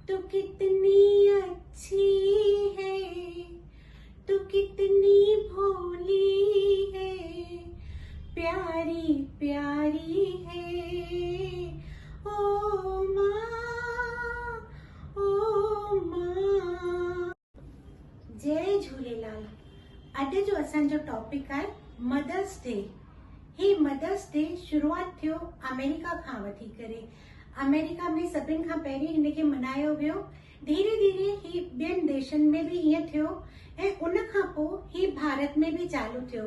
تو ڪتني اڇي هي، تو ڪتني ڀولي هي، پياري پياري هي، او مان، او مان. جئي جهوليلال اڄ جو اسان جو ٽاپڪ آهي مدرس ڊي. هي مدرس ڊي شروعات ٿيو آمريڪا کان وٺي ڪري. آمريڪا ۾ سڀن کان پهرين هن کي منايو ويو. ڌيري ڌيري هي ٻين ديشن ۾ به ائين ٿيو ۽ ان کان پوء هي ڀارت ۾ به چالو ٿيو.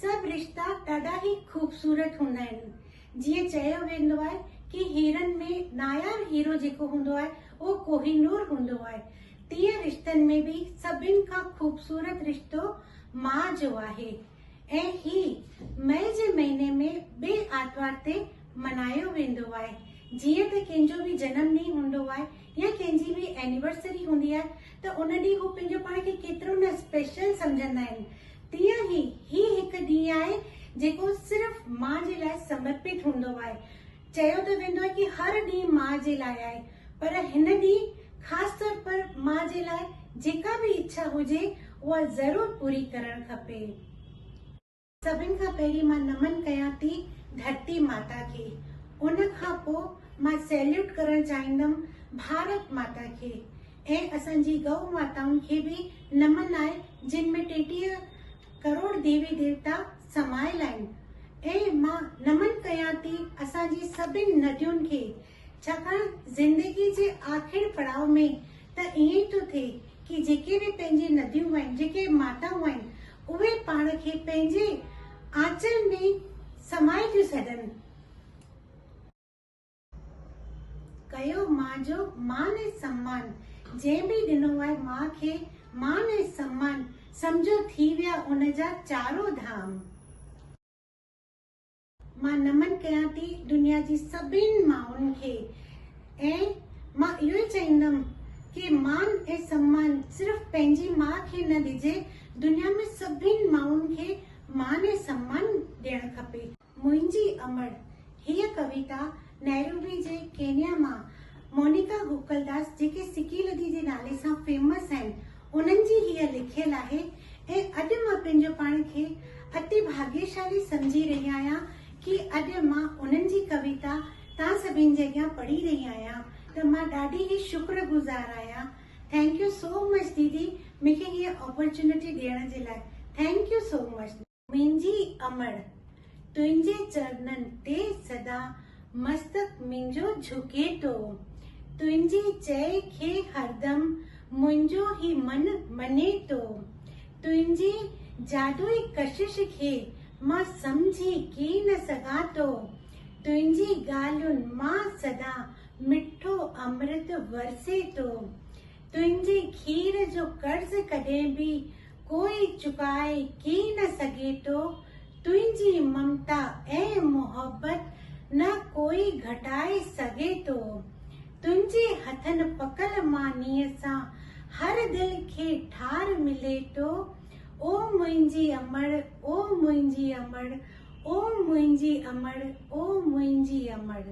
سڀ رشتا ڏاڍا ئي خوبصورت هوندا آهن. جيئن چيو ويندو آهي ڪي هيرن ۾ ناياب هيرو جيڪو هوندو آهي اهو ڪوهينور هوندو آهي. تيئن رشتن ۾ به سڀن کان خوبصورت رشتو ماء جو آهي ۽ هي مئي جي مهيني ۾ ٻئي آتوار تي منايو ويندو آهي. جيئن ته ڪنهن جو به جنم ڏينهن هوندو آهي يا ڪنهن جي به اينيورسري هوندي آهي ته ان ڏينهن هو پنهنجو پاڻ کي ڪيترو نه اسپيشل سمجهندا آهن تيئن ئي هي هڪ ڏينهن آهي جيڪو صرف ماء جي لاء سمرپت هوندو آهي. چيو ته ويندو آهي ڪي هر ڏينهن ماء جي لاء آهي پر هن ڏينهن خاص طور پر ماء جي لاء جيڪا به اڇا هجي اها ضرور پوري ڪرڻ کپي. سڀن کان پهرين مان نمن ڪيان ٿي ڌرتي ماتا کي ان کان پو مان سيليوٽ ڪرڻ چاهيندم ڀارت ماتا کي ۽ اسان جي گئو ماتائن کي به نمن آهي جن ۾ 33 ڪروڙ ديوي ديوتا سمايل آهن ۽ مان نمن ڪيان ٿي اسان جي سڀن ندين کي ڇاڪاڻ زندگي جي آخر پڙاء ۾ ته ائين ئي ٿو ٿئي ڪي جيڪي به پنهنجي نديون آهن جيڪي ماتائون آهن اهي پاڻ کي پنهنجي آنچل ۾ سمائي ٿيون ڇڏن. ڪيو مان جو مان ۽ سمان، جنهن به ڏنو آهي مان کي مان ۽ سمان، سمجهو ٿي ويا ان جا چارو ڌام. مان نمن ڪيان ٿي دنيا جي سڀن مائن کي ۽ مان اهو ئي چئيندم ڪي مان ۽ سمان صرف پنهنجي ماء کي نه ڏجي، دنيا ۾ سڀن مائن کي مان ۽ سمان ڏيڻ کپي. منهنجي امڙ، هيء ڪويتا نيروبي جي ڪينيا مان مونيڪا گوڪلداس جيڪي سڪيلڌي جي نالي سان فيمس آهن انهن جي هيء لکيل آهي ۽ اڄ مان پنهنجو پاڻ کي اتي ڀاڳيشالي سمجهي رهي آهيان ڪي اڄ مان انهن جي ڪويتا توهان سڀني جي اڳيان پڙهي رهي آهيان ته مان ڏاڍي ئي شڪر گذار آهيان thank you سو مچ ديدي مون کي هيء اپرچونٽي ڏيڻ جي لاء thank you سو مچ. منهنجي امڙ، تنهنجي چرنن تي سدا مستڪ منهنجو جهڪي ٿو. تنهنجي چئي کي هردم منهنجو هي من مڃي ٿو. تنهنجي جادوئي ڪشش کي مان سمجهي ڪين سگهان ٿو. تنهنجي ڳالهين مان سدا مٺو امرت ورسي ٿو. تنهنجي کير جو قرض ڪڏهن به ڪوئي چڪائي ڪين سگهي ٿو، تنهنجي ممتا ۽ محبت نه ڪوئي گهٽائي سگهي ٿو. تنهنجي هٿن پڪل مانيء سان هر دل کي ٺار ملي ٿو. او منهنجي امڙ، او منهنجي امڙ، او منهنجي امڙ، او منهنجي امڙ.